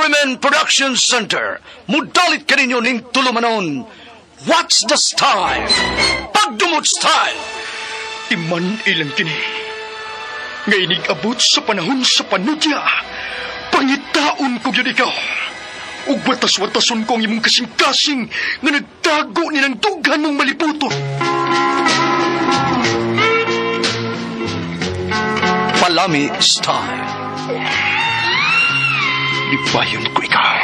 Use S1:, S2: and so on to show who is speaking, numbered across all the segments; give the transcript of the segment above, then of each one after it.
S1: RMN Production Center, mudalit kaninyo ning tulumanon. What's the style? Pagdumot style!
S2: Iman ilang kini. Nga inig-abot sa panahon sa panudya. Pangitaon ko gyud ikaw. Ug watas-watason ko ang imong kasing-kasing nga nagtago ni ng dughan mong maliputon.
S1: Palami style.
S2: Lipayon ko ikaw.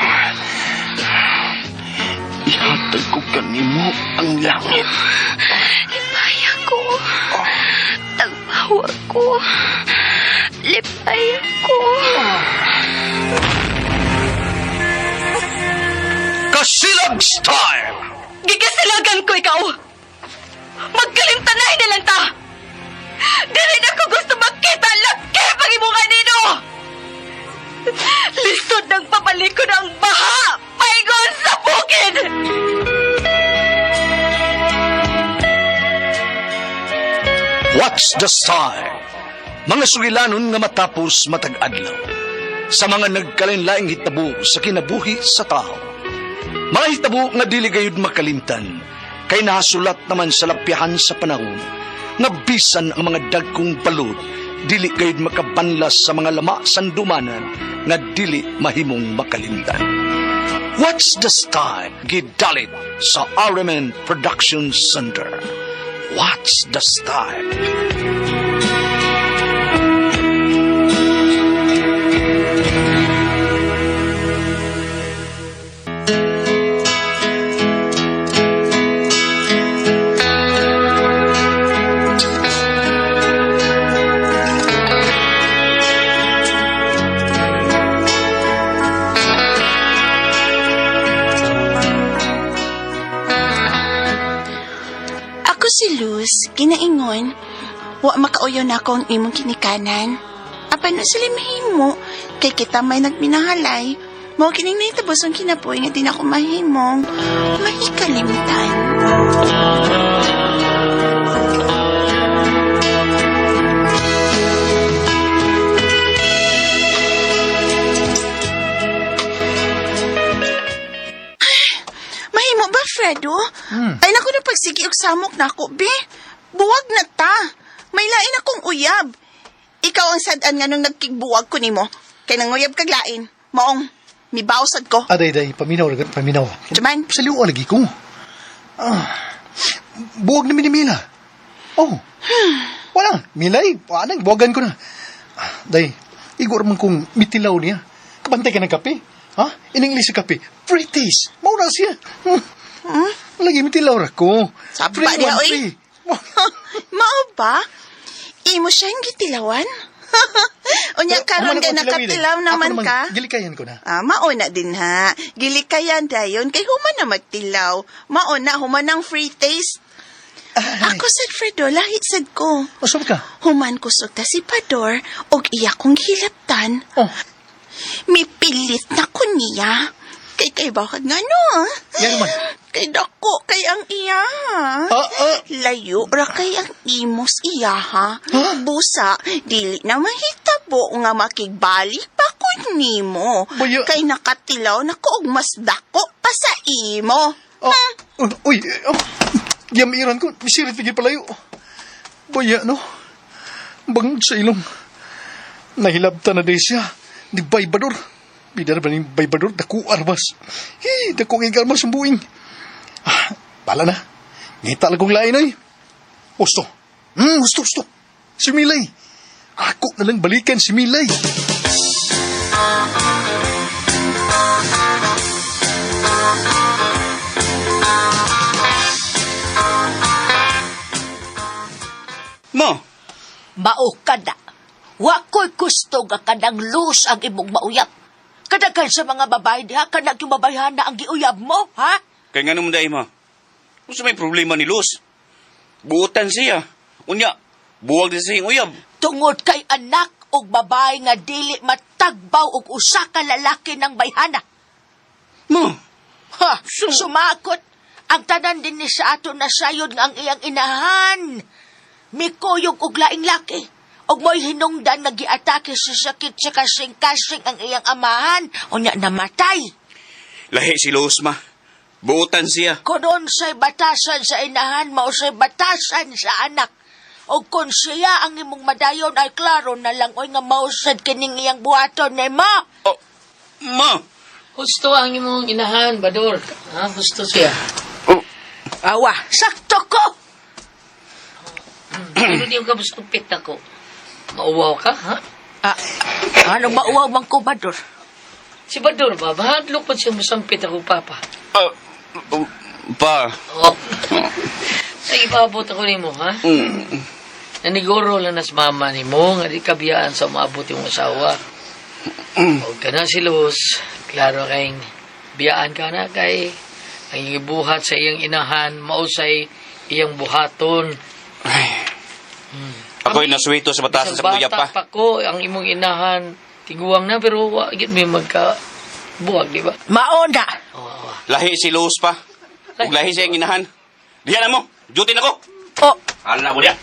S2: Ihatag ko kanimo ang langit.
S3: Lipay ako. Tagbawa ko. Lipay ako.
S1: Kasilag style!
S3: Gigasilagan ko ikaw. Magkalimtanay na lang ta. Dili na ko gusto makita ang laki pag imong anino. Lisod ng papalikod ang baha. Paingon sa bukid.
S1: What's the style? Mga sugilanon nga matapos matag adlaw. Sa mga nagkalain-laing hitabo sa kinabuhi sa tao. Mga hitabo nga dili gayud makalimtan, kay nasulat naman sa lapyahan sa panahon, nga bisan ang mga dagkong balod, dili gayud makabanlas sa mga lama sandumanan, nga dili mahimong makalimtan. What's the style? Gidalit sa RMN Production Center. What's the style?
S4: Ako si Luz, ginaingon. Wa makauyo na ako ang imong kinikanan. Apan na sila mahimo, kay kita may nagminahalay. Mao kining nahitabos ang kinabuhi nga di na ako mahimong mahikalimtan. Mahimo ba, Fredo? Ay, naku na pagsigi og samok na ako, be. Buwag na ta. May lain akong uyab. Ikaw ang sad-an nga nung nagkigbuwag ko nimo. Kay nanguyab kag lain. Maong, mibawsad ko.
S5: Aday, day, paminaw, lagat, paminaw.
S4: Jaman.
S5: Sa liwa lagi ko. Ah, buwag na minimila. Oh, wala, milay, anang, buwagan ko na. Ah, day, igor man kong mitilaw niya. Kabantay ka ng kape. Ha? In English sa kape. Free taste. Maura siya. Hmm. Lagi mitilaw ra ko.
S4: Saba
S5: Free
S4: niya,
S5: one,
S4: oy.
S5: free.
S4: Mao ba? Imo siya yung gitilawan? Unya karon
S5: Human
S4: kay
S5: ako tilawin, eh.
S4: nakatilaw naman
S5: Ako
S4: ka.
S5: Gilikayan ko na.
S4: Ah, mauna din ha. Gilikayan dayon kay human na magtilaw. Mauna human ang free taste.
S5: Ay,
S4: Ako sad Fredo, lahi sad ko.
S5: oh, saan ka?
S4: Human kusog ta si Pador og iya kong hilaptan.
S5: Oh,
S4: Mipilit na ko niya. Kay kay bakit nga no? ah?
S5: Yan naman.
S4: Kay dako kay ang iya.
S5: Ah, ah.
S4: Layo ra kay ang imos iya ha. Busa dili na mahitabo nga makigbalik pa ko nimo.
S5: Baya-
S4: Kay nakatilaw na ko og mas dako pa sa imo.
S5: Oh, oh, uy, oh, giyamiran ko, misirit pigil palayo. Baya, no? Bangag sa ilong. Nahilabta na day siya. Di baybador. Bida na ba ni baybador? Dako armas. Hi, dako ng armas ang buing. Ah, bala na. Ngita lang kong lain ay. Gusto. Gusto, gusto. Si Milay. Ako na lang balikan si Milay.
S6: Ma,
S7: Mao kada. Wa ko'y gusto nga kanang luz ang imong mauyab. Kadaghan sa mga babae diha, kanang yung babayhana ang giuyab mo, ha?
S6: kay nga naman dahil ma. Unsa may problema ni Luz? Buotan siya. Unya, buwag na siya yung uyab.
S7: Tungod kay anak og babae nga dili matagbaw og usa ka lalaki ng bayhana.
S6: Ma,
S7: Ha, sumakot. Ang tanan din ni sa ato na sayod nga ang iyang inahan. Mikuyog og laing laki. Og mo'y hinungdan nga giatake sa sakit sa kasing-kasing ang iyang amahan. Unya namatay.
S6: Lahi si Luz, ma. Buutan siya.
S7: Kung unsay batasan sa inahan, mausay batasan sa anak. O kung siya ang imong madayon ay klaro na lang oy nga mausad kining iyang buhaton nimo.
S6: Oh, ma!
S8: Husto ang imong inahan, Bador. Ha, husto siya.
S6: Oh,
S7: Awa, sakto ko.
S8: Pero di ka busupit ako. Mauwaw ka, ha?
S7: Ah, anong mauwaw man ko, Bador?
S8: Si Bador ba? Bahadlok pa siya musampit ako, Papa.
S6: ah, oh, pa.
S8: Oh. Sige, paabot ako nimo, ha?
S6: Mm.
S8: Naniguro lang nas mama nimo nga di kabiyaan sa maabot yung asawa. Huwag ka na si Luz. Klaro kayong biyaan ka na kay ang iyang buhat sa iyang inahan, mausay iyang buhaton.
S6: Ako'y nasuwito sa batasan
S8: Bisag
S6: sa kuyap
S8: bata
S6: pa.
S8: pa ko, ang imong inahan, tiguang na, pero wa gid may magka buwag, di ba?
S7: Maona.
S8: Oo, oo.
S6: Lahi si Luz pa. Ug lahi siya ang inahan. Diyan na mo. Duty na ko.
S7: Oh,
S6: Ala mo diya.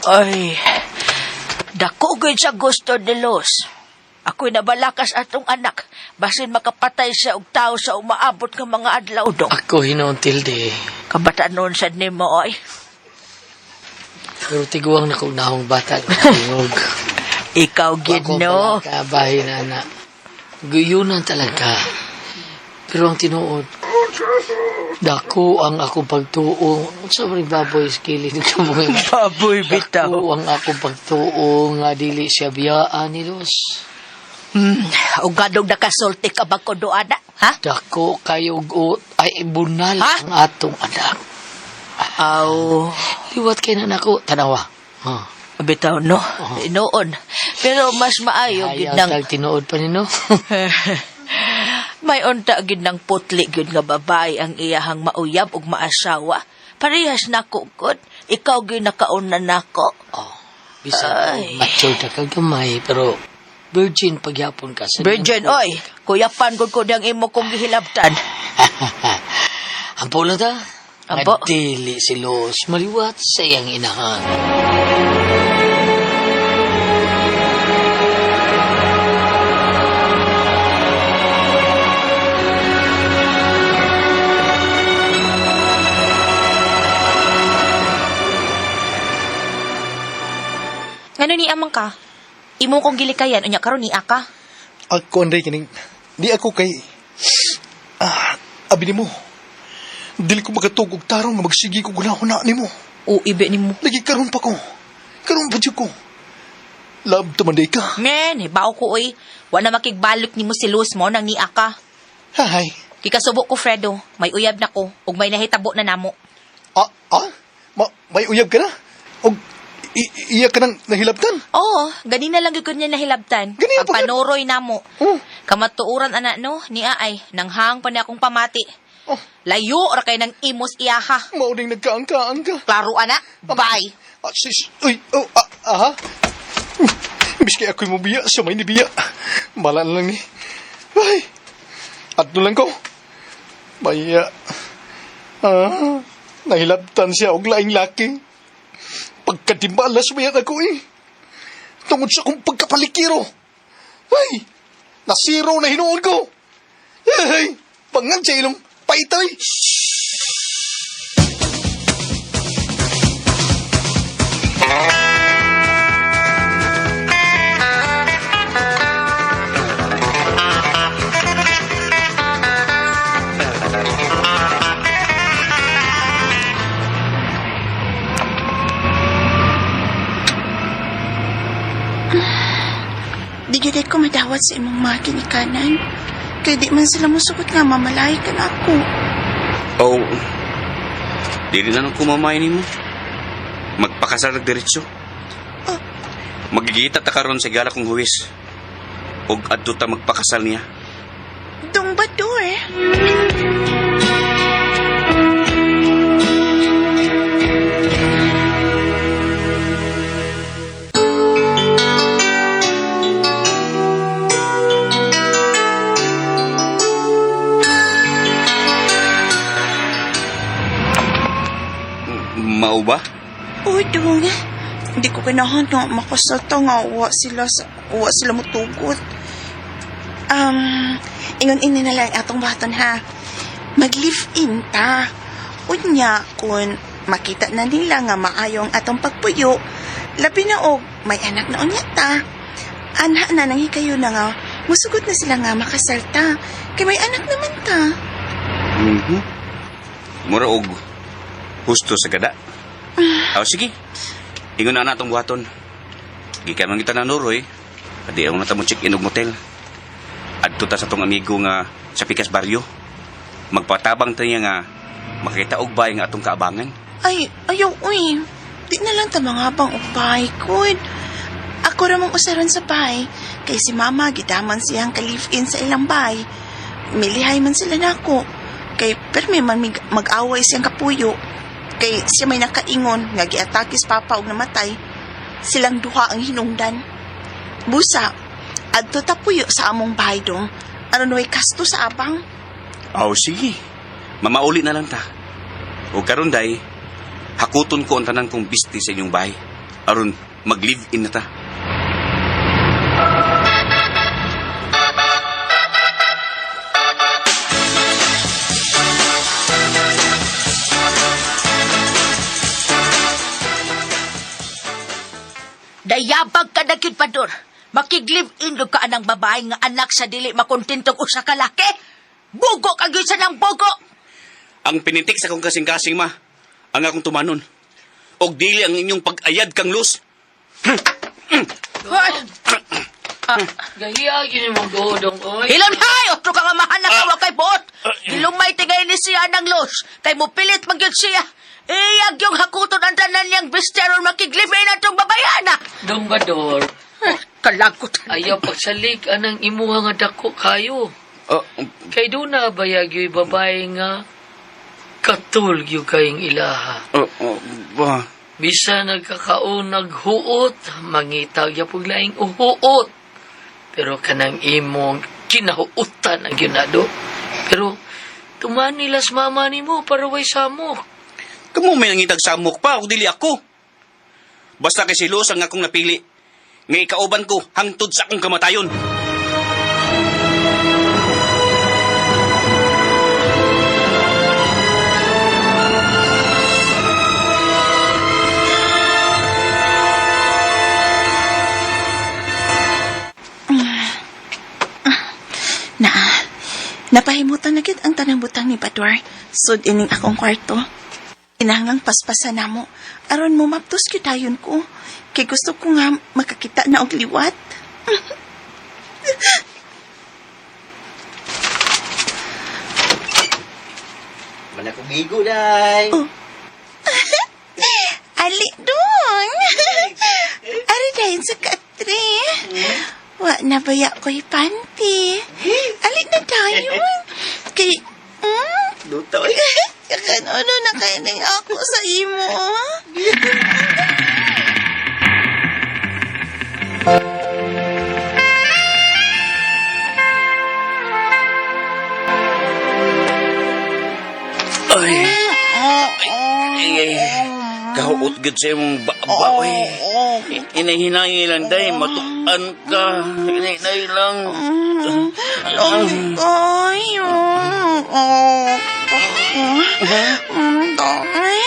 S7: ay. Dako gyud sa gusto ni Luz. Ako'y nabalakas atong anak. Basin makapatay siya og tao sa umaabot nga mga adlaw dong.
S8: Ako hinoon tilde.
S7: Kabataan noon sad nimo oy.
S8: Pero tiguang na kong nahong bata. Tingog.
S7: Ikaw gid
S8: Ako
S7: no.
S8: pala kabahin na na. Guyunan talaga. Pero ang tinuod, dako ang akong pagtuo. Sa mga baboy skilling
S7: Baboy bitaw.
S8: Dako ang akong pagtuo nga dili siya biyaan ni Luz.
S7: Ug ngadong nakasulti ka ba ko doana, ha?
S8: Dako kayo og ay bunal
S7: Ha?
S8: ang atong anak.
S7: Aw,
S8: Liwat kay na nako tanawa. Ha.
S7: bitaw no. Tinuon. Pero mas maayo gid
S8: Ayaw
S7: nang
S8: tag tinuod pa nino.
S7: may unta gid nang putli gid nga babae ang iyahang mauyab ug maasawa. Parehas nako gud. Ikaw gyud nakauna nako.
S8: Oh, bisan mature na ka gamay pero virgin pagyapon ka sa
S7: Virgin oy, kuyapan gud ko diyang imo kong gihilabtan.
S8: Ampo lang ta.
S7: Ampo.
S8: Nga dili si Luz maliwat sa iyang inahan.
S3: Ngano ni amang ka? Imo kong gilikayan, unya karon ni ka.
S5: Ako, Andre, kining, di ako kay, abi nimo. Dili ko makatug og tarong nga magsigi ko gunahuna nimo.
S3: O, ibe nimo.
S5: Lagi karon pa ko. Karon pa jud ko. Love to man day ka.
S3: Men, hibaw ko oy. Wa na makigbalok nimo si Luz mo nang niya ka.
S5: Hay.
S3: Kikasubo ko Fredo, may uyab na ko ug may nahitabo na namo.
S5: Ah, ah? Ma, may uyab ka na? Og iya ka nang nahilabtan?
S3: Oo, ganina lang gyud ko niya nahilabtan.
S5: Ganina pa ka-
S3: Pagpanuroy namo.
S5: Oh.
S3: Kamatuoran ana no, niya ay nanghang pa niya akong pamati.
S5: Oh.
S3: Layo ra kay nang imos iyaha.
S5: Mao ning nagkaangkaan ka.
S3: Klaro ana. Bye.
S5: Ah, sis, uy, oh, ah, aha. Miski ako'y mubiya, siya may nibiya. Bala na lang ni. Ay, adto lang ko. Baya. Ah, nahilabtan siya og laing laki. Pagkadimbalas bayat ako eh. Tungod sa akong pagkapalikiro. Ay, nasiro na hinuon ko. Ay, pangan sa ilong paitoy.
S4: Di gyud ko madawat sa imong mga ginikanan. Kay di man sila musugot nga mamalay ka na ako.
S6: Oh, dili na lang kumamay nimo. Magpakasal og diretso.
S4: Oh.
S6: Magigita ta karon sa gala kong huwis. Og adto ta magpakasal niya.
S4: Dong Bador.
S6: Mao ba?
S4: O, Dong. Hindi ko ganahan nga makasal ta nga wa sila motugot. Ingon ini na lang atong baton ha. Mag-live-in ta. Unya, kung makita na nila nga maayo ang atong pagpuyo, labi na og may anak na unya ta. Anha na nang hikayo na nga, musugot na sila nga makasal ta. Kay may anak naman ta.
S6: Mhm. Mura og husto sa gada. Aw, sige. Ingon na natong buhaton. Gikan man kita na Noroy. Adi ang nata mo check-in og motel. Adto ta sa tong amigo nga sa Pikas Barrio. Magpatabang ta niya nga makita og bay nga atong kaabangan.
S4: Ay, ayaw, uy. Di na lang ta mangabang og bahay, kud. Ako ramang usaron sa bahay. Kay si mama, gidaman siyang ka-live-in sa ilang bahay. Milihay man sila nako. Kay permi man mag-away siyang kapuyo. Kay siya may nakaingon nga giatakis papa og namatay. Silang duha ang hinungdan. Busa, adto ta puyo sa among bahay dong. Ano way kasto sa abang?
S6: Aw, sige. Mamauli na lang ta. O karon day, hakuton ko ang tanan kong bisti sa inyong bahay. Aron mag-live-in na ta.
S7: Dayabag ka na gyud, Pador. Makig-live-in ka anang babae nga anak sa dili makontentong usa ka laki. Bugo ka gyud sa nang bugo.
S6: Ang pinitik sa akong kasing-kasing, ma, ang akong tumanon. Og dili ang inyong pag-ayad kang Luz.
S7: Hoy,
S8: Gahiya gyud imong duhodong oy.
S7: Hilom hay, otro ka nga mahanak ka wa kay buot. Hilumay tingay ni siya ng los. Kay mupilit man gyud siya. Iyag yung hakuton ang tanan niyang bistya aron makig-live-in atong babayana.
S8: Dong Bador,
S7: Kalagot.
S8: ayaw pagsalig anang imuha nga dako kayo.
S6: Oh,
S8: Kay doon na bayag yung babae nga katul gyud kayong ilaha.
S6: oh, oh, ba.
S8: Bisa nagkakaon naghuot, mangita gyapon laing uhuot. Pero kanang imong kinahuotan ang gyunado. Pero tuman nila sa mama nimo para way samok.
S6: Kamo may nangitag samok pa, og dili ako. Basta kay si Luz ang akong napili. Nga ikauban ko hangtod sa akong kamatayon.
S4: Naa, napahimutan na gid ang tanang butang ni Bador. Sud ining akong kwarto. Kinahanglang paspasan namo aron mo maptos gyud dayon ko. Kay gusto ko nga makakita na og liwat.
S9: Wala kong gigo, day.
S4: Oh. Ali dong. Ari dayon sa katre. Wa na baya ko'y panty. Ali na dayon. Kay
S9: Luto, eh.
S4: Kanono na kaining ako sa imo.
S6: Ay, ay, ay. Kahuot gud sa imong baba, oy. Inahinay lang, day. Matukan ka. Inahinay lang.
S4: Lami kayo. Dami.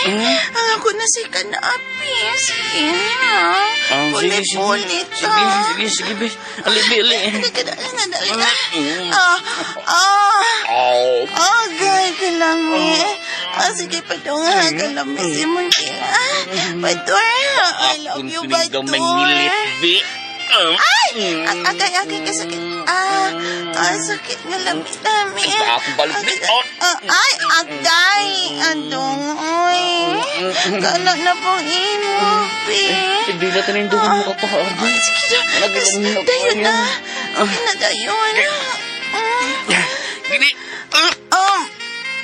S4: Ang ako na si kanapi. Sige na.
S6: Ah, sige, sige.
S4: Pulit-pulit.
S6: Sige, sige, sige, be. Ali, be, ali.
S4: Dali, dali, dali. Ah, ah.
S6: Oh.
S4: Ah, gay, kalami. Ah, sige, padong ha. Kalami si Mungkila. Pador, I love you,
S6: Akong
S4: Bador.
S6: milit, be.
S4: Ay! Agay, agay, kasakit. Ah, ah, sakit nga lami, lami.
S6: Akong balik, be. Oh.
S4: Ah, ay, agay. Andong, oy. Kanak na pong imo, be.
S6: Hindi na tinindungan mo ka pa,
S4: Ay, sige na. Dayon na. Sige na, dayon.
S6: Gini.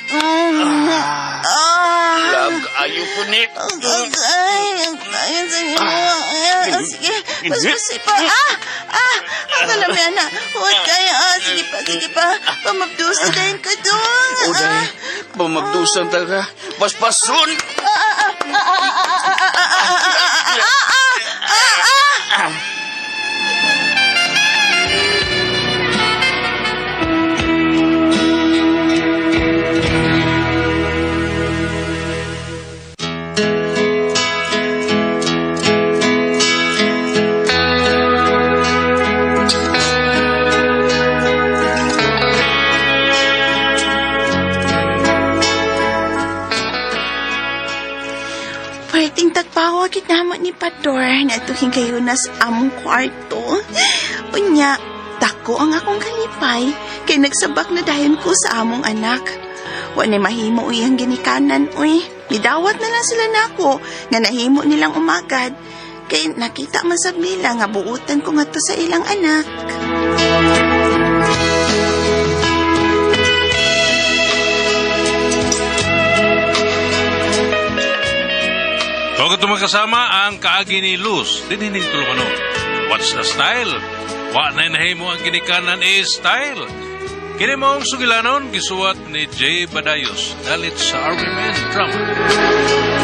S4: Ah.
S6: Love, ayo ko ni.
S4: Ay, ay, sige mo. Ay, sige, paspasi pa. Ah, ah, ang kalami, ana. Huwag kaya. Ah, sige pa, sige pa. Pamabdusa din ka doon.
S6: O, day. Pamagdusan talaga. Paspason.
S4: Ah, ah, ah, ah, ah, ah, ah, ah, ah, ah, ah, ah. Gipawa gid namo ni Pador na kayo na sa among kwarto. Unya, dako ang akong kalipay kay nagsabak na dayon ko sa among anak. Wa na mahimo iyang ginikanan, uy. Gidawat na lang sila nako nga nahimo nilang umagad kay nakita man sab nila nga buutan ko ngadto sa ilang anak.
S10: Huwag ito magkasama ang kaagi ni Luz, dinining tulungano. What's the style? Wa na nahimo ang ginikanan is style. Kini maong sugilanon, gisuwat ni Jay Badayos, dalit sa Army Men Drama.